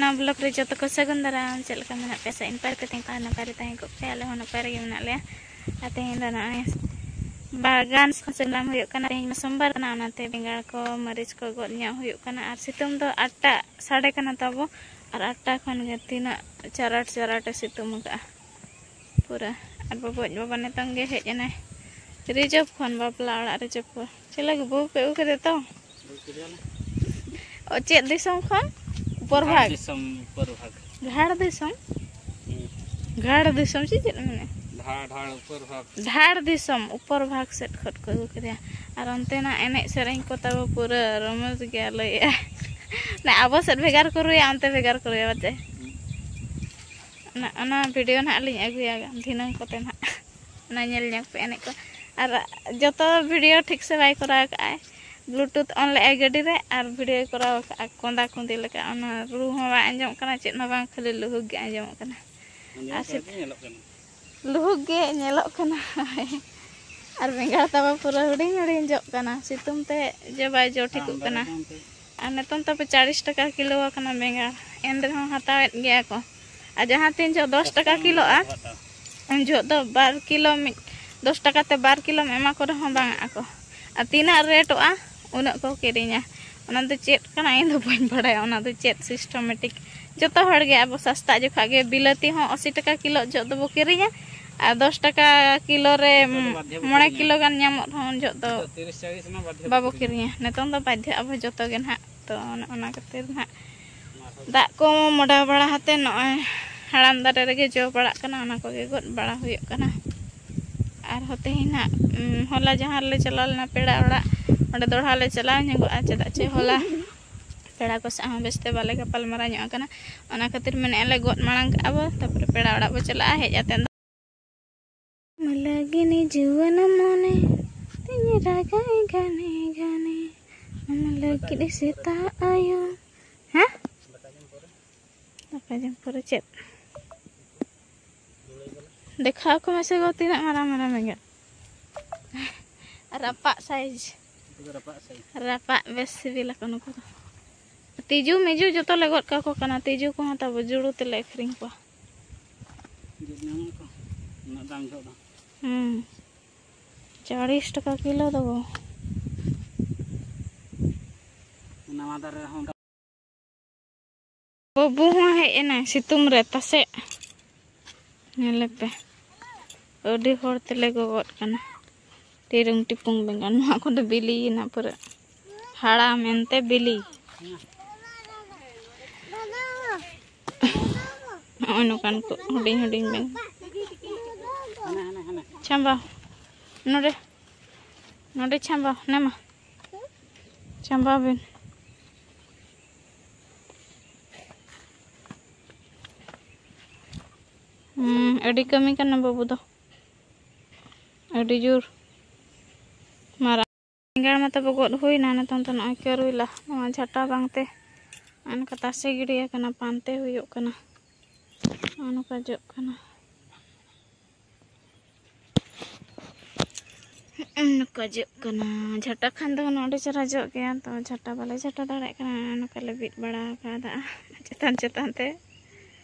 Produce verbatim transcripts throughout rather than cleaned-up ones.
ᱱᱚᱣᱟ ᱵᱞᱚᱜ ᱨᱮ ᱡᱚᱛᱚ ᱠᱚ ᱥᱟᱹᱜᱩᱱ ᱫᱟᱨᱟᱢ᱾ ᱪᱮᱫ ᱞᱮᱠᱟ ᱢᱮᱱᱟᱜ ᱯᱮᱭᱟ? ᱥᱮ ᱱᱟᱯᱟᱭ ᱨᱮᱯᱮ ᱛᱟᱦᱮᱸ ᱠᱚᱜ ᱯᱮ, ᱟᱞᱮ ᱦᱚᱸ ᱱᱟᱯᱟᱭ ᱨᱮᱜᱮ ᱢᱮᱱᱟᱜ ᱞᱮᱭᱟ᱾ ᱟᱨ ᱛᱮᱦᱮᱧ ᱫᱚ ᱱᱚᱜᱼᱚᱭ ᱵᱟᱜᱟᱱ ᱠᱷᱚᱱ ᱥᱟᱹᱜᱩᱱ ᱫᱟᱨᱟᱢ ᱦᱩᱭᱩᱜ ᱠᱟᱱᱟ᱾ ᱛᱮᱦᱮᱧ ᱢᱟ ᱥᱳᱢᱵᱟᱨ ᱠᱟᱱᱟ, ᱚᱱᱟᱛᱮ ᱵᱮᱸᱜᱟᱲ ᱠᱚ, ᱢᱟᱹᱨᱤᱪ ᱠᱚ ᱜᱚᱫ ᱧᱚᱜ ᱦᱩᱭᱩᱜ ᱠᱟᱱᱟ᱾ ᱟᱨ ᱥᱤᱛᱩᱝ ᱫᱚ ᱟᱴᱴᱟ ᱥᱟᱰᱮ ᱠᱟᱱᱟ ᱛᱟᱵᱚ, ᱟᱨ ᱟᱴᱴᱟ ᱠᱷᱚᱱ ᱜᱮ ᱛᱤᱱᱟᱹᱜ ᱪᱟᱨᱟᱴ ᱪᱟᱨᱟᱴ ᱮ ᱥᱤᱛᱩᱝ ᱟᱠᱟᱫᱼᱟ ᱯᱩᱨᱟᱹ᱾ ᱟᱨ ᱵᱟᱵᱩᱡ ᱵᱟᱵᱟ ᱱᱤᱛᱚᱝ ᱜᱮ ᱦᱮᱡ ᱮᱱᱟᱭ ᱨᱤᱡᱟᱹᱵᱷ ᱠᱷᱚᱱ, ᱵᱟᱯᱞᱟ ᱚᱲᱟᱜ ᱨᱤᱡᱟᱹᱵᱷ ᱠᱷᱚᱱ᱾ ᱪᱮᱫ ᱞᱟᱹᱜᱤᱫ ᱵᱟᱹᱦᱩ ᱯᱮ ᱟᱹᱜᱩ ᱠᱮᱫᱮ ᱛᱚ? ᱚ, ᱪᱮᱫ ᱫᱤᱥᱚᱢ ᱠᱷᱚᱱ? ᱩᱯᱚᱨ ᱫᱷᱟᱲ ᱵᱷᱟᱜᱽ᱾ ᱫᱤᱥᱚᱢ, ᱩᱯᱚᱨ ᱵᱷᱟᱜᱽ᱾ ᱜᱷᱟᱲ ᱫᱤᱥᱚᱢ? ᱦᱩᱸ᱾ ᱜᱷᱟᱲ ᱫᱤᱥᱚᱢ ᱪᱮ ᱪᱮᱫ ᱢᱮᱱᱮ? ᱫᱷᱟᱲ, ᱫᱷᱟᱲ, ᱩᱯᱚᱨ ᱵᱷᱟᱜᱽ᱾ ᱫᱷᱟᱲ ᱫᱤᱥᱚᱢ, ᱩᱯᱚᱨ ᱵᱷᱟᱜᱽ ᱥᱮᱫ ᱠᱷᱚᱱ ᱠᱚ ᱟᱹᱜᱩ ᱠᱮᱫᱮᱭᱟ᱾ ᱟᱨ ᱚᱱᱛᱮᱱᱟᱜ ᱮᱱᱮᱡ ᱥᱮᱨᱮᱧ ᱠᱚ ᱛᱟᱵᱚ ᱯᱩᱨᱟᱹ ᱨᱚᱢᱚᱡᱽ ᱜᱮᱭᱟ, ᱞᱟᱹᱭᱮᱜᱼᱟ᱾ ᱢᱟᱱᱮ ᱟᱵᱚ ᱥᱮᱫ ᱵᱷᱮᱜᱟᱨ ᱠᱚ ᱨᱩᱭᱟ, ᱚᱱᱛᱮ ᱵᱷᱮᱜᱟᱨ ᱠᱚ ᱨᱩᱭᱟ, ᱵᱟᱪᱮ? ᱦᱩᱸ᱾ ᱚᱱᱟ, ᱚᱱᱟ ᱵᱷᱤᱰᱤᱭᱳ ᱱᱟᱦᱟᱜ ᱞᱤᱧ ᱟᱹᱜᱩᱭᱟ ᱫᱷᱤᱱᱟᱹᱝ ᱠᱚᱛᱮ ᱱᱟᱦᱟᱜ᱾ ᱚᱱᱟ ᱧᱮᱞ ᱧᱚᱜ ᱯᱮ ᱮᱱᱮᱡ ᱠᱚ᱾ ᱟᱨ ᱡᱚᱛᱚ ᱵᱷᱤᱰᱤᱭᱳ ᱴᱷᱤᱠ ᱥᱮ ᱵᱟᱭ ᱠᱚᱨᱟᱣ ᱠᱟᱜᱼᱟᱭ, ᱵᱞᱩᱴᱩᱛᱷ ᱚᱱ ᱞᱮᱜᱼᱟᱭ ᱜᱟᱹᱰᱤ ᱨᱮ ᱟᱨ ᱵᱷᱤᱰᱤᱭᱳᱭ ᱠᱚᱨᱟᱣ ᱠᱟᱜᱼᱟ ᱠᱚᱸᱫᱟ ᱠᱩᱸᱫᱤ ᱞᱮᱠᱟ᱾ ᱚᱱᱟ ᱨᱩ ᱦᱚᱸ ᱵᱟᱝ ᱟᱸᱡᱚᱢᱚᱜ ᱠᱟᱱᱟ, ᱪᱮᱫ ᱦᱚᱸ ᱵᱟᱝ, ᱠᱷᱟᱹᱞᱤ ᱞᱩᱦᱩᱠ ᱜᱮ ᱟᱸᱡᱚᱢᱚᱜ ᱠᱟᱱᱟ᱾ ᱟᱸᱡᱚᱢᱚᱜ ᱟᱨ ᱠᱟᱱᱟ ᱥᱤᱛ- ᱪᱮ ᱧᱮᱞᱚᱜ ᱠᱟᱱᱟ? ᱞᱩᱦᱩᱠ ᱜᱮ ᱧᱮᱞᱚᱜ ᱠᱟᱱᱟ᱾ ᱟᱨ ᱵᱮᱸᱜᱟᱲ ᱛᱟᱵᱚ ᱯᱩᱨᱟᱹ ᱦᱩᱰᱤᱧ ᱦᱩᱰᱤᱧ ᱡᱚᱜ ᱠᱟᱱᱟ, ᱥᱤᱛᱩᱝ ᱛᱮ ᱡᱮ ᱵᱟᱭ ᱡᱚ ᱴᱷᱤᱠᱚᱜ ᱠᱟᱱᱟ᱾ ᱟᱨ ᱱᱤᱛᱚᱝ ᱛᱟᱯᱮ ᱪᱟᱲᱤᱥ ᱴᱟᱠᱟ ᱠᱤᱞᱳ ᱟᱠᱟᱱᱟ ᱵᱮᱸᱜᱟᱲ, ᱮᱱ ᱨᱮᱦᱚᱸ ᱦᱟᱛᱟᱣᱮᱫ ᱜᱮᱭᱟ ᱠᱚ᱾ ᱟᱨ ᱡᱟᱦᱟᱸ ᱛᱤᱱ ᱡᱚᱦᱚᱜ ᱫᱚᱥ ᱴᱟᱠᱟ ᱠᱤᱞᱳᱜᱼᱟ, ᱩᱱ ᱡᱚᱦᱚᱜ ᱫᱚ ᱵᱟᱨ ᱠᱤᱞᱳ ᱢᱤᱫ, ᱫᱚᱥ ᱴᱟᱠᱟ ᱛᱮ ᱵᱟᱨ ᱠᱤᱞᱳᱢ ᱮᱢᱟ ᱠᱚ ᱨᱮᱦᱚᱸ ᱵᱟᱝ ᱟᱜ ᱟᱠᱚ᱾ ᱟᱨ ᱛᱤᱱᱟᱹᱜ ᱨᱮᱴᱚᱜᱼᱟ, ᱩᱱᱟᱹᱜ ᱠᱚ ᱠᱤᱨᱤᱧᱟ᱾ ᱚᱱᱟ ᱫᱚ ᱪᱮᱫ ᱠᱟᱱᱟ, ᱤᱧ ᱫᱚ ᱵᱟᱹᱧ ᱵᱟᱲᱟᱭᱟ᱾ ᱚᱱᱟ ᱫᱚ ᱪᱮᱫ ᱥᱤᱥᱴᱮᱢᱮᱴᱤᱠ? ᱡᱚᱛᱚ ᱦᱚᱲ ᱜᱮ ᱟᱵᱚ ᱥᱟᱥᱛᱟ ᱡᱚᱠᱷᱟᱜ ᱜᱮ ᱵᱤᱞᱟᱹᱛᱤ ᱦᱚᱸ ᱟᱥᱤ ᱴᱟᱠᱟ ᱠᱤᱞᱳ ᱡᱚᱦᱚᱜ ᱫᱚᱵᱚ ᱠᱤᱨᱤᱧᱟ, ᱟᱨ ᱫᱚᱥ ᱴᱟᱠᱟ ᱠᱤᱞᱳ ᱨᱮ ᱱᱤᱛᱚᱜ ᱫᱚ ᱵᱟᱫᱷᱭᱚ ᱵᱚ ᱢᱚᱬᱮ ᱠᱤᱨᱤᱧᱟ᱾ ᱠᱤᱞᱳ ᱜᱟᱱ ᱧᱟᱢᱚᱜ ᱨᱮᱦᱚᱸ ᱩᱱ ᱡᱚᱦᱚᱜ ᱫᱚ ᱱᱤᱛᱚᱜ ᱛᱤᱨᱤᱥ ᱪᱟᱞᱤᱥ ᱨᱮᱱᱟᱜ ᱵᱟᱫᱷᱭᱚ ᱵᱚ ᱵᱟᱵᱚ ᱠᱤᱨᱤᱧᱟ᱾ ᱠᱤᱨᱤᱧᱟ᱾ ᱱᱤᱛᱚᱝ ᱫᱚ ᱵᱟᱫᱷᱭᱚ ᱟᱵᱚ ᱡᱚᱛᱚ ᱜᱮ ᱱᱟᱦᱟᱜ᱾ ᱛᱚ ᱚᱱᱮ ᱚᱱᱟ ᱠᱷᱟᱹᱛᱤᱨ ᱱᱟᱦᱟᱜ ᱫᱟᱜ ᱠᱚ ᱢᱚᱰᱟ ᱵᱟᱲᱟ ᱦᱟᱛᱮ ᱱᱚᱜᱼᱚᱭ ᱦᱟᱲᱟᱢ ᱫᱟᱨᱮ ᱨᱮᱜᱮ ᱡᱚ ᱵᱟᱲᱟᱜ ᱠᱟᱱᱟ, ᱚᱱᱟ ᱠᱚᱜᱮ ᱜᱚᱫ ᱵᱟᱲᱟ ᱦᱩᱭᱩᱜ ᱠᱟᱱᱟ᱾ ᱟᱨᱦᱚᱸ ᱛᱮᱦᱮᱧ ᱱᱟᱦᱟᱜ, ᱩᱢ, ᱦᱚᱞᱟ ᱡᱟᱦᱟᱸ ᱨᱮᱞᱮ ᱪᱟᱞᱟᱣ ᱞᱮᱱᱟ ᱯᱮᱲᱟ ᱚᱲᱟᱜ, ᱚᱸᱰᱮ ᱫᱚᱲᱦᱟ ᱞᱮ ᱪᱟᱞᱟᱣ ᱧᱚᱜᱚᱜᱼᱟ, ᱪᱮᱫᱟᱜ ᱪᱮ ᱦᱚᱞᱟ ᱯᱮᱲᱟ ᱠᱚ ᱥᱟᱶ ᱦᱚᱸ ᱵᱮᱥᱛᱮ ᱵᱟᱞᱮ ᱜᱟᱯᱟᱞ ᱢᱟᱨᱟᱣ ᱧᱚᱜ ᱟᱠᱟᱱᱟ᱾ ᱚᱱᱟ ᱠᱷᱟᱹᱛᱤᱨ ᱢᱮᱱᱮᱫᱼᱟ ᱞᱮ ᱜᱚᱫ ᱢᱟᱲᱟᱝ ᱠᱟᱜᱼᱟ ᱵᱚ, ᱛᱟᱨᱯᱚᱨᱮ ᱯᱮᱲᱟ ᱚᱲᱟᱜ ᱵᱚ ᱪᱟᱞᱟᱜᱼᱟ᱾ ᱦᱮᱡ ᱟᱛᱮ ᱫᱚ ᱢᱟᱞᱟᱜᱤᱱᱤ ᱡᱩᱣᱟᱹᱱ ᱢᱚᱱᱮ ᱛᱤᱧ ᱨᱟᱜᱟᱭ ᱜᱟᱱᱮ ᱜᱟᱱᱮ, ᱟᱢ ᱞᱟᱹᱜᱤᱫ ᱥᱮᱛᱟᱜ ᱟᱭᱳ᱾ ᱦᱮᱸ? ᱫᱟᱠᱟ ᱡᱚᱢ ᱯᱚᱨᱮ ᱪᱮᱫ? ᱫᱮᱠᱷᱟᱣ ᱟᱠᱚ ᱢᱮᱥᱮ ᱜᱚ, ᱛᱤᱱᱟᱹᱜ ᱢᱟᱨᱟᱝ ᱢᱟᱨᱟᱝ ᱵᱮᱸᱜᱟᱲ᱾ ᱨᱟᱯᱟᱜ ᱥᱟᱭᱤᱡ᱾ ᱩᱱᱠᱩ ᱫᱚ ᱨᱟᱯᱟᱜ ᱥᱟᱭᱤᱡ᱾ ᱨᱟᱯᱟᱜ ᱵᱮᱥ ᱥᱤᱵᱤᱞᱟᱠᱚ ᱱᱩᱠᱩ ᱫᱚ᱾ ᱛᱤᱡᱩ ᱢᱤᱡᱩ ᱡᱚᱛᱚ ᱞᱮ ᱜᱚᱫ ᱠᱟᱠᱚ ᱠᱟᱱᱟ᱾ ᱛᱤᱡᱩ ᱠᱚᱦᱚᱸ ᱛᱟᱵᱚ ᱡᱩᱲᱩ ᱛᱮᱞᱮ ᱟᱹᱠᱷᱨᱤᱧ ᱠᱚᱣᱟ᱾ ᱡᱩᱜᱽ ᱧᱟᱢᱚᱜ ᱠᱚ, ᱩᱱᱟᱹᱜ ᱫᱟᱢ ᱡᱚᱦᱚᱜ ᱫᱚ᱾ ᱦᱩᱸ᱾ ᱪᱚᱞᱞᱤᱥ ᱴᱟᱠᱟ ᱠᱤᱞᱳ ᱫᱚ ᱜᱚ᱾ ᱱᱟᱣᱟ ᱫᱟᱨᱮ ᱨᱮᱦᱚᱸ ᱚᱱᱠᱟ᱾ ᱵᱟᱹᱵᱩ ᱦᱚᱸ ᱦᱮᱡ ᱮᱱᱟᱭ ᱥᱤᱛᱩᱝ ᱨᱮ ᱛᱟᱥᱮ᱾ ᱧᱮᱞᱮᱯᱮ, ᱟᱹᱰᱤ ᱦᱚᱲ ᱛᱮᱞᱮ ᱜᱚᱜᱚᱫ ᱠᱟᱱᱟ᱾ ᱴᱤᱨᱩᱝ ᱴᱤᱯᱩᱝ ᱵᱮᱸᱜᱟᱲ, ᱱᱚᱣᱟ ᱠᱚᱫᱚ ᱵᱤᱞᱤᱭᱮᱱᱟ ᱯᱩᱨᱟᱹ᱾ ᱦᱟᱲᱟᱢ ᱮᱱᱛᱮ ᱵᱤᱞᱤ᱾ ᱱᱚᱜᱼᱚᱭ ᱱᱚᱝᱠᱟᱱ ᱠᱚ ᱦᱩᱰᱤᱧ ᱦᱩᱰᱤᱧ ᱵᱮᱸᱜᱟᱲ᱾ ᱪᱷᱟᱢᱵᱟ, ᱱᱚᱰᱮ, ᱱᱚᱰᱮ ᱪᱷᱟᱢᱵᱟ, ᱱᱮ ᱢᱟ᱾ ᱪᱷᱟᱢᱵᱟ ᱵᱤᱱ᱾ ᱦᱩᱸ, ᱟᱹᱰᱤ ᱠᱟᱹᱢᱤ ᱠᱟᱱᱟ ᱵᱟᱹᱵᱩ ᱫᱚ᱾ ᱟᱹᱰᱤ ᱡᱳᱨ ᱢᱟᱨᱟᱝ᱾ ᱵᱮᱸᱜᱟᱲ ᱢᱟ ᱛᱟᱵᱚ ᱜᱚᱫ ᱦᱩᱭᱱᱟ, ᱱᱤᱛᱚᱝ ᱫᱚ ᱱᱚᱜᱼᱚᱭ ᱠᱟᱹᱨᱩᱭᱞᱟ᱾ ᱱᱚᱣᱟ ᱡᱷᱟᱴᱟ ᱵᱟᱝᱛᱮ ᱚᱱᱠᱟ ᱛᱟᱥᱮ ᱜᱤᱰᱤ ᱟᱠᱟᱱᱟ, ᱯᱟᱱᱛᱮ ᱦᱩᱭᱩᱜ ᱠᱟᱱᱟ᱾ ᱱᱚᱜᱼᱚ ᱱᱚᱝᱠᱟ ᱡᱚᱜ ᱠᱟᱱᱟ᱾ ᱱᱚᱝᱠᱟ ᱡᱚᱜ ᱠᱟᱱᱟ᱾ ᱡᱷᱟᱴᱟ ᱠᱷᱟᱱ ᱫᱚ ᱦᱩᱱᱟᱹᱝ ᱟᱹᱰᱤ ᱪᱮᱦᱨᱟ ᱡᱚᱜ ᱜᱮᱭᱟ, ᱛᱚ ᱡᱷᱟᱴᱟ ᱵᱟᱞᱮ ᱡᱷᱟᱴᱟ ᱫᱟᱲᱮᱭᱟᱜ ᱠᱟᱱᱟ᱾ ᱱᱚᱝᱠᱟ ᱞᱮ ᱵᱤᱫ ᱵᱟᱲᱟ ᱟᱠᱟᱫᱟ ᱪᱮᱛᱟᱱ ᱪᱮᱛᱟᱱ ᱛᱮ᱾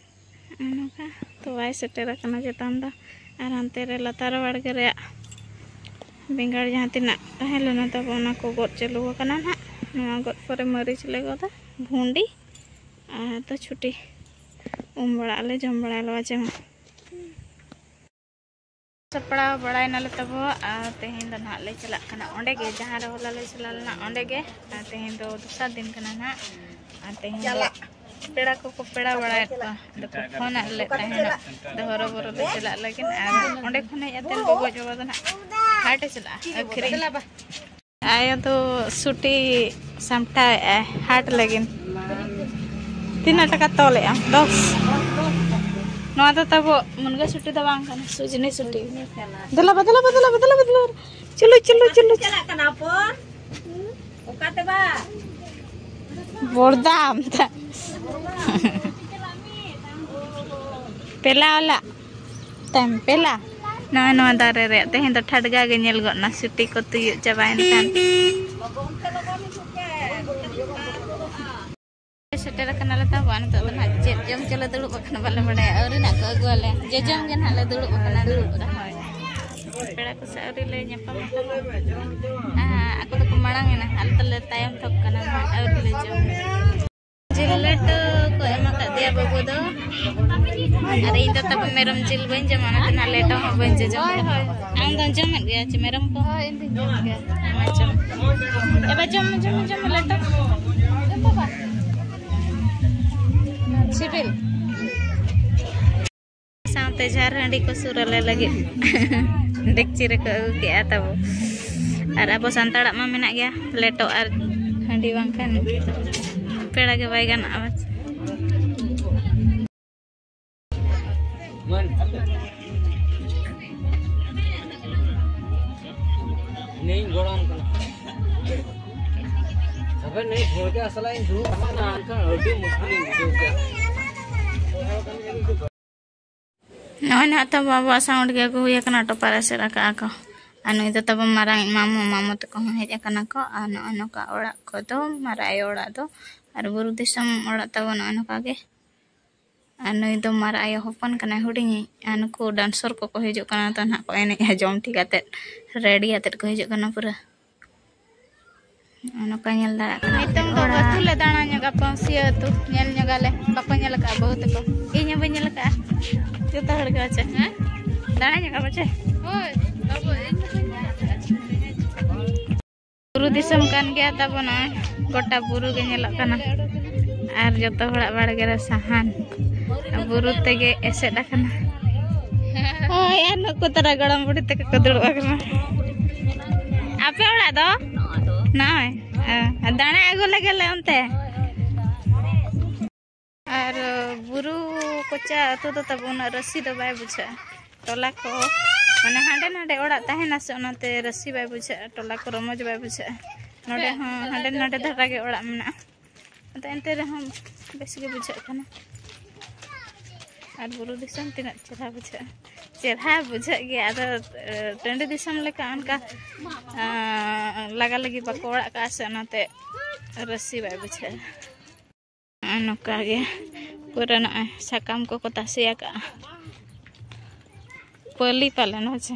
ᱱᱚᱝᱠᱟ ᱛᱚ ᱵᱟᱭ ᱥᱮᱴᱮᱨ ᱟᱠᱟᱱᱟ ᱪᱮᱛᱟᱱ ᱫᱚ᱾ ᱟᱨ ᱦᱟᱱᱛᱮ ᱨᱮ ᱞᱟᱛᱟᱨ ᱵᱟᱲᱜᱮ ᱨᱮᱭᱟᱜ ᱵᱮᱸᱜᱟᱲ ᱡᱟᱦᱟᱸ ᱛᱤᱱᱟᱹᱜ ᱛᱟᱦᱮᱸ ᱞᱮᱱᱟ ᱛᱟᱵᱚ, ᱚᱱᱟ ᱠᱚ ᱜᱚᱫ ᱪᱟᱹᱞᱩ ᱟᱠᱟᱱᱟ ᱱᱟᱦᱟᱜ᱾ ᱱᱚᱣᱟ ᱜᱚᱫ ᱯᱚᱨᱮ ᱢᱟᱹᱨᱤᱪ ᱞᱮ ᱜᱚᱫᱟ, ᱵᱷᱩᱸᱰᱤ, ᱟᱨ ᱫᱚ ᱪᱷᱩᱴᱤ ᱩᱢ ᱵᱟᱲᱟᱜ ᱟᱞᱮ, ᱡᱚᱢ ᱵᱟᱲᱟᱭᱟᱞᱮ ᱵᱟᱡᱮ ᱢᱟ᱾ ᱥᱟᱯᱲᱟᱣ ᱵᱟᱲᱟᱭ ᱱᱟᱞᱮ ᱛᱟᱵᱚ, ᱟᱨ ᱛᱮᱦᱮᱧ ᱫᱚ ᱱᱟᱦᱟᱜ ᱞᱮ ᱪᱟᱞᱟᱜ ᱠᱟᱱᱟ ᱚᱸᱰᱮ ᱜᱮ, ᱡᱟᱦᱟᱸ ᱨᱮ ᱦᱚᱞᱟ ᱞᱮ ᱪᱟᱞᱟᱣ ᱞᱮᱱᱟ ᱚᱸᱰᱮ ᱜᱮ᱾ ᱟᱨ ᱛᱮᱦᱮᱧ ᱫᱚ ᱫᱚᱥᱟᱨ ᱫᱤᱱ ᱠᱟᱱᱟ ᱱᱟᱦᱟᱜ᱾ ᱟᱨ ᱛᱮᱦᱮᱧ ᱫᱚ ᱪᱟᱞᱟᱜ᱾ ᱯᱮᱲᱟ ᱠᱚᱠᱚ ᱯᱮᱲᱟ ᱵᱟᱲᱟᱭᱮᱫ ᱠᱚᱣᱟ, ᱟᱫᱚ ᱠᱚ ᱯᱷᱳᱱ ᱟᱫ ᱞᱮ ᱛᱟᱦᱮᱱᱟ᱾ ᱟᱫᱚ ᱦᱚᱨᱚ ᱵᱚᱨᱚ ᱞᱮ ᱪᱟᱞᱟᱜ ᱞᱟᱹᱜᱤᱫ, ᱟᱨ ᱚᱸᱰᱮ ᱠᱷᱚᱱ ᱦᱮᱡ ᱠᱟᱛᱮ ᱜᱚᱜᱚ ᱵᱟᱵᱟ ᱫᱚ ᱱᱟᱦᱟᱜ ᱦᱟᱴ ᱮ ᱪᱟᱞᱟᱜᱼᱟ ᱟᱹᱠᱷᱨᱤᱧ᱾ ᱟᱭᱳ ᱫᱚ ᱥᱩᱴᱤ ᱥᱟᱢᱴᱟᱣᱮᱫᱼᱟᱭ ᱦᱟᱴ ᱞᱟᱹᱜᱤᱫ᱾ ᱛᱤᱱᱟᱹᱜ ᱴᱟᱠᱟ ᱛᱚᱞᱮᱜᱼᱟ? ᱫᱚᱥ᱾ ᱱᱚᱣᱟ ᱫᱚ ᱛᱟᱵᱚ ᱢᱩᱱᱜᱟᱹ ᱥᱩᱴᱤ ᱫᱚ ᱵᱟᱝ ᱠᱟᱱᱟ, ᱥᱩᱡᱽᱱᱤ ᱥᱩᱴᱤ᱾ ᱫᱮᱞᱟ ᱵᱟ, ᱫᱮᱞᱟ ᱵᱟ, ᱫᱮᱞᱟ ᱵᱟ, ᱫᱮᱞᱟ ᱵᱟ, ᱫᱮᱞᱟ ᱵᱟ᱾ ᱪᱚᱞᱚ, ᱪᱚᱞᱚ, ᱪᱚᱞᱚ᱾ ᱪᱟᱞᱟᱜ ᱠᱟᱱᱟ ᱦᱚᱯᱚᱱ? ᱚᱠᱟᱛᱮ ᱵᱟ? ᱵᱚᱲᱫᱟᱢ᱾ ᱯᱮᱞᱟ ᱚᱞᱟ᱾ ᱛᱟᱭᱚᱢ ᱯᱮᱞᱟ᱾ ᱱᱚᱜᱼᱚᱭ ᱱᱚᱣᱟ ᱫᱟᱨᱮ ᱨᱮ ᱛᱮᱦᱮᱧ ᱫᱚ ᱴᱷᱟᱰᱜᱟ ᱜᱮ ᱧᱮᱞ ᱜᱚᱫ ᱱᱟ, ᱥᱩᱴᱤ ᱠᱚ ᱛᱩᱭᱩᱜ ᱪᱟᱵᱟᱭᱮᱱ ᱠᱷᱟᱱ᱾ ᱥᱮᱴᱮᱨ ᱟᱠᱟᱱᱟᱞᱮ ᱛᱟᱵᱚ᱾ ᱱᱤᱛᱚᱜ ᱫᱚ ᱱᱟᱦᱟᱜ ᱪᱮᱫ ᱡᱚᱢ ᱪᱚᱞᱮ ᱫᱩᱲᱩᱵ ᱟᱠᱟᱱᱟ, ᱵᱟᱞᱮ ᱵᱟᱲᱟᱭᱟ᱾ ᱟᱹᱣᱨᱤ ᱱᱟᱜ ᱠᱚ ᱟᱹᱜᱩᱣᱟᱞᱮ, ᱡᱚᱡᱚᱢ ᱜᱮ ᱱᱟᱦᱟᱜ ᱞᱮ ᱫᱩᱲᱩᱵ ᱟᱠᱟᱱᱟ, ᱫᱩᱲᱩᱵ ᱫᱚ᱾ ᱦᱳᱭ, ᱯᱮᱲᱟ ᱠᱚ ᱥᱟᱶ ᱟᱹᱣᱨᱤ ᱞᱮ ᱧᱟᱯᱟᱢ ᱟᱠᱟᱱᱟ᱾ ᱟᱠᱚ ᱫᱚᱠᱚ ᱢᱟᱲᱟᱝ ᱮᱱᱟ, ᱟᱞᱮ ᱫᱚᱞᱮ ᱛᱟᱭᱚᱢ ᱛᱷᱚᱠ ᱠᱟᱱᱟ, ᱟᱹᱣᱨᱤ ᱞᱮ ᱡᱚᱢᱟ᱾ ᱡᱤᱞ ᱞᱮᱴᱚ ᱠᱚ ᱮᱢ ᱟᱠᱟᱫ ᱫᱮᱭᱟ ᱵᱟᱹᱵᱩ ᱫᱚ᱾ ᱟᱨ ᱤᱧ ᱫᱚ ᱛᱟᱵᱚ ᱢᱮᱨᱚᱢ ᱡᱤᱞ ᱵᱟᱹᱧ ᱡᱚᱢᱟ, ᱚᱱᱟᱛᱮ ᱱᱟᱜ ᱞᱮᱴᱚ ᱦᱚᱸ ᱵᱟᱹᱧ ᱡᱚᱡᱚᱢ ᱠᱟᱫᱟ᱾ ᱟᱢ ᱫᱚᱢ ᱡᱚᱢᱮᱫ ᱜᱮᱭᱟ ᱪᱮ ᱢᱮᱨᱚᱢ ᱠᱚ? ᱦᱳᱭ, ᱤᱧ ᱫᱚᱧ ᱡᱚᱢ ᱜᱮᱭᱟ᱾ ᱟᱭᱢᱟ ᱡᱚᱢ᱾ ᱮᱵᱟ, ᱡᱚᱢ ᱢᱮ, ᱡᱚᱢ ᱢᱮ, ᱡᱚᱢ ᱢᱮ, ᱞᱮᱴᱚ᱾ ᱥᱤᱵᱤᱞ? ᱥᱟᱶᱛᱮ ᱡᱷᱟᱨ ᱦᱟᱺᱰᱤ ᱠᱚ ᱥᱩᱨ ᱟᱞᱮ ᱞᱟᱹᱜᱤᱫ ᱰᱮᱠᱪᱤ ᱨᱮᱠᱚ ᱟᱹᱜᱩ ᱠᱮᱜᱼᱟ ᱛᱟᱵᱚ᱾ ᱟᱨ ᱟᱵᱚ ᱥᱟᱱᱛᱟᱲᱟᱜ ᱢᱟ ᱢᱮᱱᱟᱜ ᱜᱮᱭᱟ, ᱞᱮᱴᱚ ᱟᱨ ᱦᱟᱺᱰᱤ ᱵᱟᱝᱠᱷᱟᱱ ᱯᱮᱲᱟ ᱜᱮ ᱵᱟᱭ ᱜᱟᱱᱚᱜᱼᱟ᱾ ᱱᱤᱭᱟᱹᱧ ᱜᱚᱲᱟᱢ ᱠᱟᱱᱟ᱾ ᱟᱵᱮᱱ ᱱᱤᱭᱟᱹ ᱵᱷᱚᱲᱡᱟ ᱥᱟᱞᱟᱜ ᱤᱧ ᱫᱩᱲᱩᱵ ᱟᱠᱟᱱᱟ, ᱮᱱᱠᱷᱟᱱ ᱟᱹᱰᱤ ᱢᱩᱥᱠᱤᱞᱤᱧ ᱵᱩᱡᱷᱟᱹᱣ ᱠᱮᱫᱟ᱾ ᱱᱚᱜᱼᱚᱭ ᱱᱟᱦᱟᱜ ᱛᱟᱵᱚ ᱟᱵᱚᱣᱟᱜ ᱥᱟᱣᱩᱱᱰ ᱜᱮ ᱟᱹᱜᱩ ᱦᱩᱭ ᱟᱠᱟᱱᱟ, ᱴᱚᱯᱟᱨ ᱮᱥᱮᱫ ᱟᱠᱟᱫᱼᱟ ᱠᱚ᱾ ᱟᱨ ᱱᱩᱭ ᱫᱚ ᱛᱟᱵᱚ ᱢᱟᱨᱟᱝ ᱤᱡ ᱢᱟᱢᱚ, ᱢᱟᱢᱚ ᱛᱟᱠᱚ ᱦᱚᱸ ᱦᱮᱡ ᱟᱠᱟᱱᱟ ᱠᱚ᱾ ᱟᱨ ᱱᱚᱜᱼᱚᱭ ᱱᱚᱝᱠᱟ ᱚᱲᱟᱜ ᱠᱚᱫᱚ, ᱢᱟᱨᱟᱝ ᱟᱭᱳ ᱚᱲᱟᱜ ᱫᱚ, ᱟᱨ ᱵᱩᱨᱩ ᱫᱤᱥᱚᱢ ᱚᱲᱟᱜ ᱛᱟᱵᱚ ᱱᱚᱜᱼᱚᱭ ᱱᱚᱝᱠᱟ ᱜᱮ᱾ ᱟᱨ ᱱᱩᱭ ᱫᱚ ᱢᱟᱨᱟᱝ ᱟᱭᱳ ᱦᱚᱯᱚᱱ ᱠᱟᱱᱟᱭ, ᱦᱩᱰᱤᱧᱤᱡ᱾ ᱟᱨ ᱱᱩᱠᱩ ᱰᱟᱱᱥᱚᱨ ᱠᱚᱠᱚ ᱦᱤᱡᱩᱜ ᱠᱟᱱᱟ, ᱛᱚ ᱱᱟᱦᱟᱜ ᱠᱚ ᱮᱱᱮᱡᱼᱟ, ᱡᱚᱢ ᱴᱷᱤᱠ ᱟᱛᱮᱫ, ᱨᱮᱰᱤ ᱟᱛᱮᱫ ᱠᱚ ᱦᱤᱡᱩᱜ ᱠᱟᱱᱟ ᱯᱩᱨᱟᱹ᱾ ᱱᱚᱜᱼᱚ ᱱᱚᱝᱠᱟ ᱧᱮᱞ ᱫᱟᱲᱮᱭᱟᱜ ᱠᱟᱱᱟ᱾ ᱱᱤᱛᱚᱝ ᱫᱚ ᱚᱲᱟᱜ᱾ ᱟᱹᱛᱩ ᱞᱮ ᱫᱟᱬᱟ ᱧᱚᱜᱟ, ᱯᱟᱹᱣᱥᱤᱭᱟᱹ ᱟᱹᱛᱩ ᱧᱮᱞ ᱧᱚᱜᱟᱞᱮ, ᱵᱟᱠᱚ ᱧᱮᱞ ᱟᱠᱟᱫᱼᱟ ᱵᱟᱹᱦᱩ ᱛᱟᱠᱚ, ᱤᱧ ᱦᱚᱸ ᱵᱟᱹᱧ ᱧᱮᱞ ᱟᱠᱟᱫᱼᱟ᱾ ᱡᱚᱛᱚ ᱦᱚᱲ ᱜᱮ ᱯᱟᱪᱮ, ᱦᱮᱸ? ᱫᱟᱬᱟ ᱧᱚᱜᱟ ᱯᱟᱪᱮ? ᱦᱳᱭ, ᱵᱟᱵᱩ, ᱤᱧ ᱫᱚ ᱵᱟᱹᱧ ᱧᱮᱞ ᱟᱠᱟᱫᱼᱟ᱾ ᱵᱩᱨᱩ ᱫᱤᱥᱚᱢ ᱠᱟᱱ ᱜᱮᱭᱟ ᱛᱟᱵᱚᱱᱟ, ᱜᱚᱴᱟ ᱵᱩᱨᱩ ᱜᱮ ᱧᱮᱞᱚᱜ ᱠᱟᱱᱟ᱾ ᱟᱨ ᱡᱚᱛᱚ ᱦᱚᱲᱟᱜ ᱵᱟᱲᱜᱮ ᱨᱮ ᱥᱟᱦᱟᱱ, ᱵᱩᱨᱩ ᱛᱮᱜᱮ ᱮᱥᱮᱫ ᱟᱠᱟᱱᱟ᱾ ᱦᱳᱭ, ᱟᱨ ᱱᱩᱠᱩ ᱛᱟᱨᱟ ᱜᱚᱲᱚᱢ ᱵᱩᱰᱷᱤ ᱛᱟᱠᱚ ᱠᱚ ᱫᱩᱲᱩᱵ ᱟᱠᱟᱱᱟ᱾ ᱟᱯᱮ ᱚᱲᱟᱜ ᱫᱚ? ᱱᱚᱜᱼᱚᱭ, ᱚ, ᱫᱟᱬᱟ ᱟᱹᱜᱩ ᱞᱮᱜᱮ ᱞᱮ ᱚᱱᱛᱮ᱾ ᱟᱨ ᱵᱩᱨᱩ ᱠᱚᱪᱟ ᱟᱹᱛᱩ ᱫᱚ ᱛᱟᱵᱚ ᱩᱱᱟᱹᱜ ᱨᱟᱹᱥᱤ ᱫᱚ ᱵᱟᱭ ᱵᱩᱡᱷᱟᱹᱜᱼᱟ᱾ ᱴᱚᱞᱟ ᱠᱚ, ᱢᱟᱱᱮ, ᱦᱟᱸᱰᱮ ᱱᱟᱰᱮ ᱚᱲᱟᱜ ᱛᱟᱦᱮᱱᱟ ᱥᱮ, ᱚᱱᱟᱛᱮ ᱨᱟᱹᱥᱤ ᱵᱟᱭ ᱵᱩᱡᱷᱟᱹᱜᱼᱟ᱾ ᱴᱚᱞᱟ ᱠᱚ ᱨᱚᱢᱚᱡᱽ ᱵᱟᱭ ᱵᱩᱡᱷᱟᱹᱜᱼᱟ᱾ ᱱᱚᱰᱮ ᱦᱚᱸ ᱦᱟᱸᱰᱮ ᱱᱟᱰᱮ ᱫᱷᱟᱨᱟ ᱜᱮ ᱚᱲᱟᱜ ᱢᱮᱱᱟᱜᱼᱟ᱾ ᱟᱫᱚ ᱮᱱᱛᱮ ᱨᱮᱦᱚᱸ ᱵᱮᱥ ᱜᱮ ᱵᱩᱡᱷᱟᱹᱜ ᱠᱟᱱᱟ᱾ ᱟᱨ ᱵᱩᱨᱩ ᱫᱤᱥᱚᱢ ᱛᱤᱱᱟᱹᱜ ᱪᱮᱦᱨᱟ ᱵᱩᱡᱷᱟᱹᱜᱼᱟ᱾ ᱪᱮᱦᱨᱟ ᱵᱩᱡᱷᱟᱹᱜ ᱜᱮᱭᱟ, ᱟᱫᱚ, ᱮ, ᱴᱟᱺᱰᱤ ᱫᱤᱥᱚᱢ ᱞᱮᱠᱟ ᱚᱱᱠᱟ, ᱟᱸ, ᱞᱟᱜᱟ ᱞᱟᱹᱜᱤᱫ ᱵᱟᱠᱚ ᱚᱲᱟᱜ ᱠᱟᱜᱼᱟ ᱥᱮ, ᱚᱱᱟᱛᱮ ᱨᱟᱹᱥᱤ ᱵᱟᱭ ᱵᱩᱡᱷᱟᱹᱜᱼᱟ᱾ ᱱᱚᱝᱠᱟ ᱜᱮ ᱯᱩᱨᱟᱹ ᱱᱚᱜᱼᱚᱭ ᱥᱟᱠᱟᱢ ᱠᱚᱠᱚ ᱛᱟᱥᱮ ᱟᱠᱟᱜᱼᱟ᱾ ᱯᱟᱹᱞᱤ ᱯᱟᱞᱮᱱ ᱦᱮᱸ ᱥᱮ᱾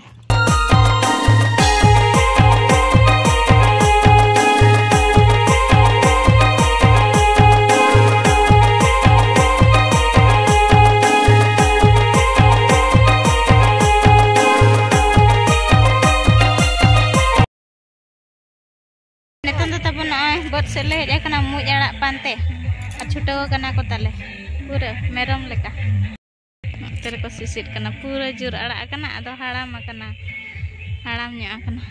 ᱱᱤᱛᱚᱝ ᱫᱚ ᱛᱟᱵᱚᱱ ᱱᱚᱜᱼᱚᱭ ᱵᱟᱹᱫᱽ ᱥᱮᱫ ᱞᱮ ᱦᱮᱡ ᱟᱠᱟᱱᱟ ᱢᱩᱡ ᱟᱲᱟᱜ ᱯᱟᱱᱛᱮ᱾ ᱟᱨ ᱪᱷᱩᱴᱟᱹᱣ ᱟᱠᱟᱱᱟ ᱠᱚ ᱛᱟᱞᱮ ᱯᱩᱨᱟᱹ ᱢᱮᱨᱚᱢ ᱞᱮᱠᱟ᱾ ᱱᱚᱛᱮ ᱨᱮᱠᱚ ᱥᱤᱥᱤᱨ ᱠᱟᱱᱟ, ᱯᱩᱨᱟᱹ ᱡᱳᱨ ᱟᱲᱟᱜ ᱟᱠᱟᱱᱟ, ᱟᱫᱚ ᱦᱟᱲᱟᱢ ᱟᱠᱟᱱᱟ, ᱦᱟᱲᱟᱢ ᱧᱚᱜ ᱟᱠᱟᱱᱟ᱾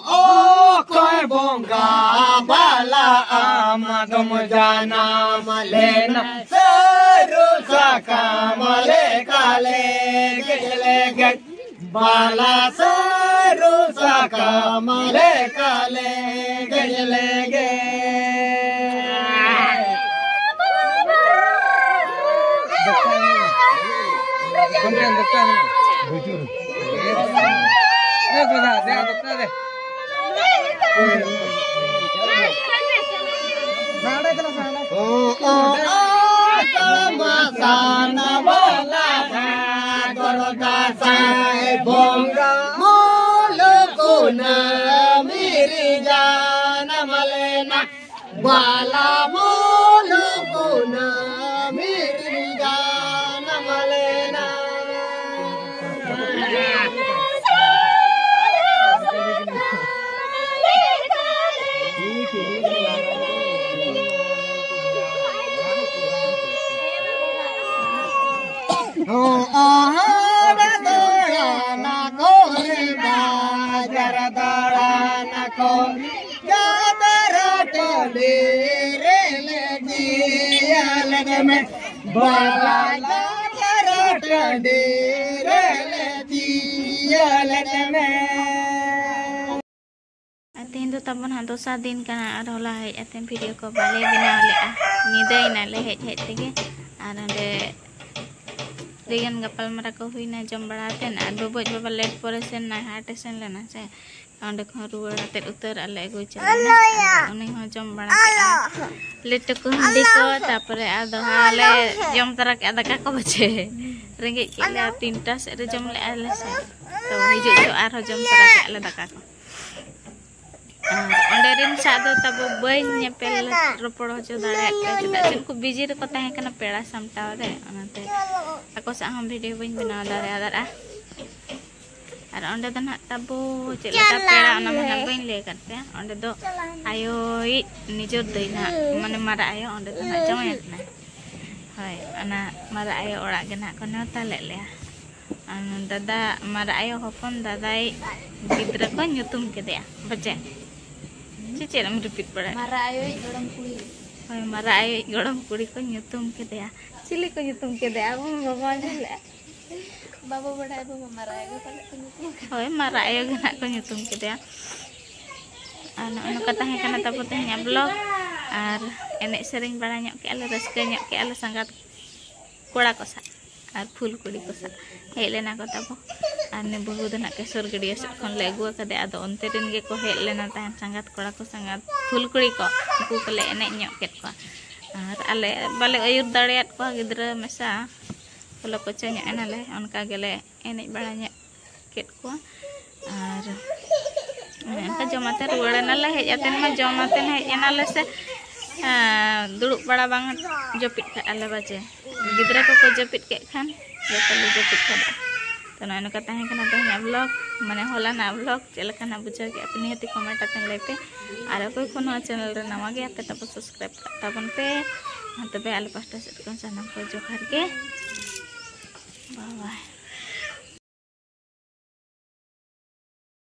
ᱚᱠᱚᱭ ᱵᱚᱸᱜᱟ ᱵᱟᱞᱟ ᱟᱢ ᱫᱚᱢ ᱡᱟᱱᱟᱢ ᱞᱮᱱᱟ, ᱥᱟᱹᱨᱩ ᱥᱟᱠᱟᱢ ᱞᱮᱠᱟ ᱞᱮᱜᱮᱡ ᱞᱮᱜᱮᱡ᱾ ᱵᱟᱞᱟ ᱥᱟᱹᱨᱩ ᱥᱟᱠᱟᱢ ᱞᱮᱠᱟ ᱞᱮᱜᱮᱡ ᱞᱮᱜᱮᱡ᱾ ᱜᱚᱢᱠᱮ, ᱫᱚᱠᱛᱟ ᱢᱮᱱᱟᱜᱼᱟ᱾ ᱮ ᱫᱟᱫᱟ, ᱫᱮ, ᱫᱚᱠᱛᱟ ᱫᱮ᱾ ᱵᱚᱸᱜᱟ ᱢᱩᱞᱩᱠ ᱠᱩᱱᱟᱹᱢᱤ ᱨᱮ ᱡᱟᱱᱟᱢ ᱞᱮᱱᱟ᱾ ᱵᱟᱞᱟ ᱢᱩᱞᱩᱠ ᱠᱩᱱᱟᱹᱢᱤ ᱨᱮ ᱡᱟᱱᱟᱢ ᱞᱮᱱᱟ᱾ ᱡᱟᱛᱨᱟ ᱴᱟᱺᱰᱤ ᱨᱮᱞᱮ ᱡᱤᱭᱟᱹᱞᱮᱫ ᱢᱮ, ᱵᱟᱵᱟ ᱡᱟᱛᱨᱟ ᱴᱟᱺᱰᱤ ᱨᱮᱞᱮ ᱡᱤᱭᱟᱹᱞᱮᱫ ᱢᱮ᱾ ᱟᱨ ᱛᱮᱦᱮᱧ ᱫᱚ ᱛᱟᱵᱚᱱ ᱦᱟᱸᱜ ᱫᱚᱥᱟᱨ ᱫᱤᱱ ᱠᱟᱱᱟ, ᱟᱨ ᱦᱚᱞᱟ ᱦᱮᱡ ᱟᱛᱮ ᱵᱷᱤᱰᱤᱭᱳ ᱠᱚ ᱵᱟᱞᱮ ᱵᱮᱱᱟᱣ ᱞᱮᱜᱼᱟ, ᱧᱤᱫᱟᱹᱭᱮᱱᱟᱞᱮ ᱦᱮᱡ ᱦᱮᱡ ᱛᱮᱜᱮ᱾ ᱟᱨ ᱚᱸᱰᱮ ᱟᱹᱰᱤᱜᱟᱱ ᱜᱟᱯᱟᱞᱢᱟᱨᱟᱣ ᱠᱚ ᱦᱩᱭᱱᱟ, ᱡᱚᱢ ᱵᱟᱲᱟ ᱠᱟᱛᱮᱫ᱾ ᱟᱨ ᱵᱟᱹᱵᱩ ᱟᱡ ᱵᱟᱵᱟ ᱞᱮᱴ ᱯᱚᱨᱮ ᱥᱮᱱ ᱱᱟᱭ, ᱦᱟᱴ ᱮ ᱥᱮᱱ ᱞᱮᱱᱟ ᱥᱮ, ᱚᱸᱰᱮ ᱠᱷᱚᱱ ᱨᱩᱣᱟᱹᱲ ᱠᱟᱛᱮᱫ ᱩᱛᱟᱹᱨ ᱟᱞᱮ ᱟᱹᱜᱩᱭ ᱪᱟᱞᱟᱜ ᱞᱮ᱾ ᱟᱫᱚ ᱩᱱᱤ ᱦᱚᱸ ᱡᱚᱢ ᱵᱟᱲᱟ ᱠᱮᱫᱼᱟ, ᱞᱤᱴᱟᱹ ᱠᱚ ᱦᱟᱺᱰᱤ ᱠᱚ, ᱛᱟᱨᱯᱚᱨᱮ ᱟᱨ ᱫᱚᱦᱲᱟ ᱞᱮ ᱡᱚᱢ ᱛᱚᱨᱟ ᱠᱮᱫᱼᱟ ᱫᱟᱠᱟ ᱠᱚ ᱯᱟᱪᱷᱮ᱾ ᱨᱮᱸᱜᱮᱡ ᱠᱮᱫ ᱞᱮᱭᱟ, ᱛᱤᱱᱴᱟ ᱥᱮᱫ ᱨᱮ ᱡᱚᱢ ᱞᱮᱫᱼᱟ ᱞᱮ ᱥᱮ, ᱛᱚ ᱦᱤᱡᱩᱜ ᱡᱚᱦᱚᱜ ᱟᱨᱦᱚᱸ ᱡᱚᱢ ᱛᱚᱨᱟ ᱠᱮᱫᱼᱟ ᱞᱮ ᱫᱟᱠᱟ ᱠᱚ᱾ ᱟᱨ ᱚᱸᱰᱮ ᱨᱮᱱ ᱥᱟᱶ ᱫᱚ ᱛᱟᱵᱚ ᱵᱟᱹᱧ ᱧᱮᱯᱮᱞ ᱨᱚᱯᱚᱲ ᱦᱚᱪᱚ ᱫᱟᱲᱮᱭᱟᱜ ᱠᱚᱣᱟ, ᱪᱮᱫᱟᱜ ᱥᱮ ᱩᱱᱠᱩ ᱵᱤᱡᱤ ᱨᱮᱠᱚ ᱛᱟᱦᱮᱸ ᱠᱟᱱᱟ ᱯᱮᱲᱟ ᱥᱟᱢᱴᱟᱣ ᱨᱮ, ᱚᱱᱟᱛᱮ ᱟᱠᱚ ᱥᱟᱶ ᱦᱚᱸ ᱵᱷᱤᱰᱤᱭᱳ ᱵᱟᱹᱧ ᱵᱮᱱᱟᱣ ᱫᱟᱲᱮᱭᱟᱫᱟ᱾ ᱟᱨ ᱚᱸᱰᱮ ᱫᱚ ᱱᱟᱦᱟᱜ ᱛᱟᱵᱚ ᱪᱮᱫ ᱞᱮᱠᱟ ᱯᱮᱲᱟ, ᱚᱱᱟ ᱢᱟ ᱱᱟᱦᱟᱜ ᱵᱟᱹᱧ ᱞᱟᱹᱭ ᱟᱠᱟᱫ ᱯᱮᱭᱟ᱾ ᱚᱸᱰᱮ ᱫᱚ ᱟᱭᱳᱭᱤᱡ ᱱᱤᱡᱮᱨ ᱫᱟᱹᱭ ᱱᱟᱦᱟᱜ, ᱢᱟᱱᱮ ᱢᱟᱨᱟᱜ ᱟᱭᱳ, ᱚᱸᱰᱮ ᱫᱚ ᱱᱟᱦᱟᱜ ᱡᱟᱶᱟᱭ ᱠᱟᱱᱟᱭ᱾ ᱦᱳᱭ, ᱚᱱᱟ ᱢᱟᱨᱟᱜ ᱟᱭᱳ ᱚᱲᱟᱜ ᱜᱮ ᱱᱟᱦᱟᱜ ᱠᱚ ᱱᱮᱣᱛᱟ ᱞᱮᱫ ᱞᱮᱭᱟ᱾ ᱟᱨ ᱫᱟᱫᱟ, ᱢᱟᱨᱟᱜ ᱟᱭᱳ ᱦᱚᱯᱚᱱ ᱫᱟᱫᱟᱭᱤᱡ ᱜᱤᱫᱽᱨᱟᱹ ᱠᱚ ᱧᱩᱛᱩᱢ ᱠᱮᱫᱮᱭᱟ, ᱵᱟᱪᱮ? ᱪᱮ ᱪᱮᱫ ᱮᱢ ᱨᱤᱯᱤᱴ ᱵᱟᱲᱟᱭᱟ? ᱢᱟᱨᱟᱜ ᱟᱭᱳᱭᱤᱡ ᱜᱚᱲᱚᱢ ᱠᱩᱲᱤ᱾ ᱦᱳᱭ, ᱢᱟᱨᱟᱜ ᱟᱭᱳᱭᱤᱡ ᱜᱚᱲᱚᱢ ᱠᱩᱲᱤ ᱠᱚ ᱧᱩᱛᱩᱢ ᱠᱮᱫᱮᱭᱟ᱾ ᱪᱤᱞᱤ ᱠᱚ ᱧᱩᱛᱩᱢ ᱠᱮᱫᱮᱭᱟ? ᱟᱵᱚ ᱢᱟ ᱵᱟᱵᱚ ᱟᱸᱡᱚᱢ ᱞᱮᱫᱼᱟ᱾ ᱵᱟᱵᱚ ᱵᱟᱰᱟᱭᱟ, ᱵᱟᱵᱟ ᱢᱟᱨᱟᱜ ᱟᱭᱳ ᱯᱟᱞᱮ ᱠᱚ ᱧᱩᱛᱩᱢ ᱟᱠᱟᱫᱮᱭᱟ᱾ ᱦᱳᱭ, ᱢᱟᱨᱟᱜ ᱟᱭᱳ ᱜᱮ ᱱᱟᱦᱟᱜ ᱠᱚ ᱧᱩᱛᱩᱢ ᱠᱮᱫᱮᱭᱟ᱾ ᱟᱨ ᱱᱚᱜᱼᱚ ᱱᱚᱝᱠᱟ ᱛᱟᱦᱮᱸ ᱠᱟᱱᱟ ᱛᱟᱵᱚ ᱛᱮᱦᱮᱧᱟᱜ ᱵᱞᱚᱜ᱾ ᱟᱨ ᱮᱱᱮᱡ ᱥᱮᱨᱮᱧ ᱵᱟᱲᱟ ᱧᱚᱜ ᱠᱮᱜᱼᱟ ᱞᱮ, ᱨᱟᱹᱥᱠᱟᱹ ᱧᱚᱜ ᱠᱮᱜᱼᱟ ᱞᱮ ᱥᱟᱸᱜᱟᱛ ᱠᱚᱲᱟ ᱠᱚ ᱥᱟᱶ ᱟᱨ ᱯᱷᱩᱞ ᱠᱩᱲᱤ ᱠᱚ ᱥᱟᱶ ᱦᱮᱡ ᱞᱮᱱᱟ ᱠᱚ ᱛᱟᱵᱚ᱾ ᱟᱨ ᱱᱩᱭ ᱵᱟᱹᱦᱩ ᱫᱚ ᱱᱟᱜ ᱠᱮᱥᱚᱨ ᱜᱟᱹᱰᱭᱟᱹ ᱥᱮᱫ ᱠᱷᱚᱱ ᱞᱮ ᱟᱹᱜᱩ ᱟᱠᱟᱫᱮᱭᱟ᱾ ᱟᱫᱚ ᱚᱱᱛᱮ ᱨᱮᱱ ᱜᱮᱠᱚ ᱦᱮᱡ ᱞᱮᱱᱟ ᱛᱟᱦᱮᱸᱫ ᱥᱟᱸᱜᱟᱛ ᱠᱚᱲᱟ ᱠᱚ, ᱥᱟᱸᱜᱟᱛ ᱯᱷᱩᱞ ᱠᱩᱲᱤ ᱠᱚ, ᱩᱱᱠᱩ ᱠᱚᱞᱮ ᱮᱱᱮᱡ ᱧᱚᱜ ᱠᱮᱫ ᱠᱚᱣᱟ᱾ ᱟᱨ ᱟᱞᱮ ᱵᱟᱞᱮ ᱟᱹᱭᱩᱨ ᱫᱟᱲᱮᱭᱟᱫ ᱠᱚᱣᱟ, ᱜᱤᱫᱽᱨᱟᱹ ᱢᱮᱥᱟ ᱠᱚᱞᱮ ᱠᱚᱪᱟ ᱧᱚᱜ ᱮᱱᱟᱞᱮ, ᱚᱱᱠᱟ ᱜᱮᱞᱮ ᱮᱱᱮᱡ ᱵᱟᱲᱟ ᱧᱚᱜ ᱠᱮᱫ ᱠᱚᱣᱟ᱾ ᱟᱨ ᱚᱱᱮ ᱚᱱᱠᱟ ᱡᱚᱢ ᱟᱛᱮ ᱨᱩᱣᱟᱹᱲ ᱮᱱᱟᱞᱮ᱾ ᱦᱮᱡ ᱟᱛᱮ ᱢᱟ ᱡᱚᱢ ᱟᱛᱮ ᱦᱮᱡ ᱮᱱᱟᱞᱮ ᱥᱮ, ᱟᱨ ᱫᱩᱲᱩᱵ ᱵᱟᱲᱟ ᱵᱟᱝ ᱡᱟᱹᱯᱤᱫ ᱠᱟᱜᱼᱟ ᱞᱮ ᱵᱟᱡᱮ᱾ ᱜᱤᱫᱽᱨᱟᱹ ᱠᱚᱠᱚ ᱡᱟᱹᱯᱤᱫ ᱠᱮᱫ ᱠᱷᱟᱱ ᱡᱚᱛᱚ ᱞᱮ ᱡᱟᱹᱯᱤᱫ ᱠᱟᱫᱟ᱾ ᱛᱚ ᱱᱚᱜᱼᱚᱭ ᱱᱚᱝᱠᱟ ᱛᱟᱦᱮᱸ ᱠᱟᱱᱟ ᱛᱮᱦᱮᱧᱟᱜ ᱵᱞᱚᱜ, ᱢᱟᱱᱮ ᱦᱚᱞᱟᱱᱟᱜ ᱵᱞᱚᱜ᱾ ᱪᱮᱫ ᱞᱮᱠᱟᱱᱟᱜ ᱵᱩᱡᱷᱟᱹᱣ ᱠᱮᱫᱼᱟ ᱯᱮ ᱱᱤᱦᱟᱹᱛ ᱠᱚᱢᱮᱱᱴ ᱟᱛᱮ ᱞᱟᱹᱭ ᱯᱮ᱾ ᱟᱨ ᱚᱠᱚᱭ ᱠᱚ ᱱᱚᱣᱟ ᱪᱮᱱᱮᱞ ᱨᱮ ᱱᱟᱣᱟ ᱜᱮᱭᱟ ᱯᱮ ᱛᱟᱵᱚ ᱥᱟᱵᱥᱠᱨᱟᱭᱤᱵ ᱠᱟᱜ ᱛᱟᱵᱚᱱ ᱯᱮ᱾ ᱢᱟ ᱛᱚᱵᱮ ᱟᱞᱮ ᱯᱟᱦᱴᱟ ᱥᱮᱫ ᱠᱷᱚᱱ ᱥᱟᱱᱟᱢ ᱠᱚ ᱡᱚᱦᱟᱨ ᱜᱮ᱾ ᱵᱟᱭ ᱵᱟᱭ᱾